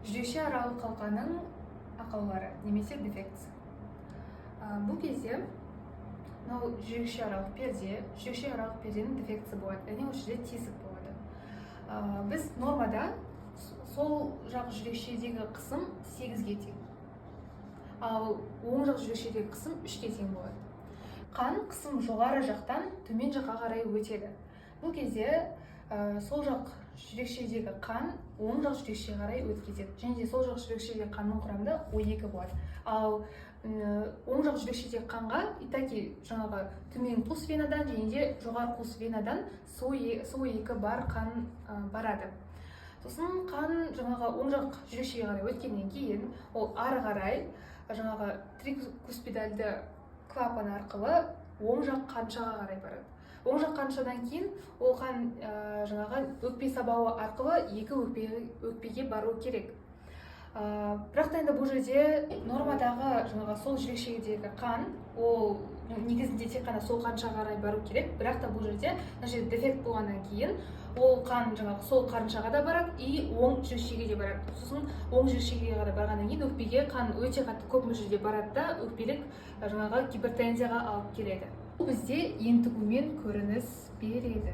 Жүрекше аралық қалқаның ақаулары немесе дефектісі. Бұл кезде мынау жүрекше аралық перде, жүрекше аралық перденің дефектісі болады, яғни осы жерде тесік болады. Біз нормада сол жақ жүрекшедегі қысым 8-ге тең, ал оң жақ жүрекшедегі қысым 3-ке тең болады. Қан қысым жоғары жақтан төмен жаққа қарай өтеді. Бұл кезде сол жақ жүрекшедегі қан оң жақ жүрекшеге қарай өтіп кетеді және де сол жақ жүрекшедегі қанның құрамында О2 болады. Ал оң жақ жүрекшедегі қанға и так и жаңағы төмен қуыс венадан және де жоғары қуыс венадан Со2 бар қан барады. Сосын қан жаңағы оң жақ жүрекшеге қарай өткеннен кейін, ол ары қарай жаңағы трикуспидальды клапан арқылы оң жақ қаншаға қарай барады. Оң жақ қаншадан кейін ол қан жаңағы өкпе сабауы арқылы екі өкпеге бару керек. Бірақ та енді бұл жерде нормадағы жаңағы сол жүрекшедегі қан, ол негізінде тек қана сол қаншаға қарай бару керек. Бірақ та бұл жерде, мына жерде дефект болғаннан кейін, ол қан жаңағы сол қарыншаға да барады и оң жүрекшеге де барады. Сосын оң жүрекшеге қарай барғаннан кейін өкпеге қан өте қатты көп мөлшерде барады да, өкпелік жаңағы гипертензияға алып келеді. Бұл бізде ентігумен көрініс береді.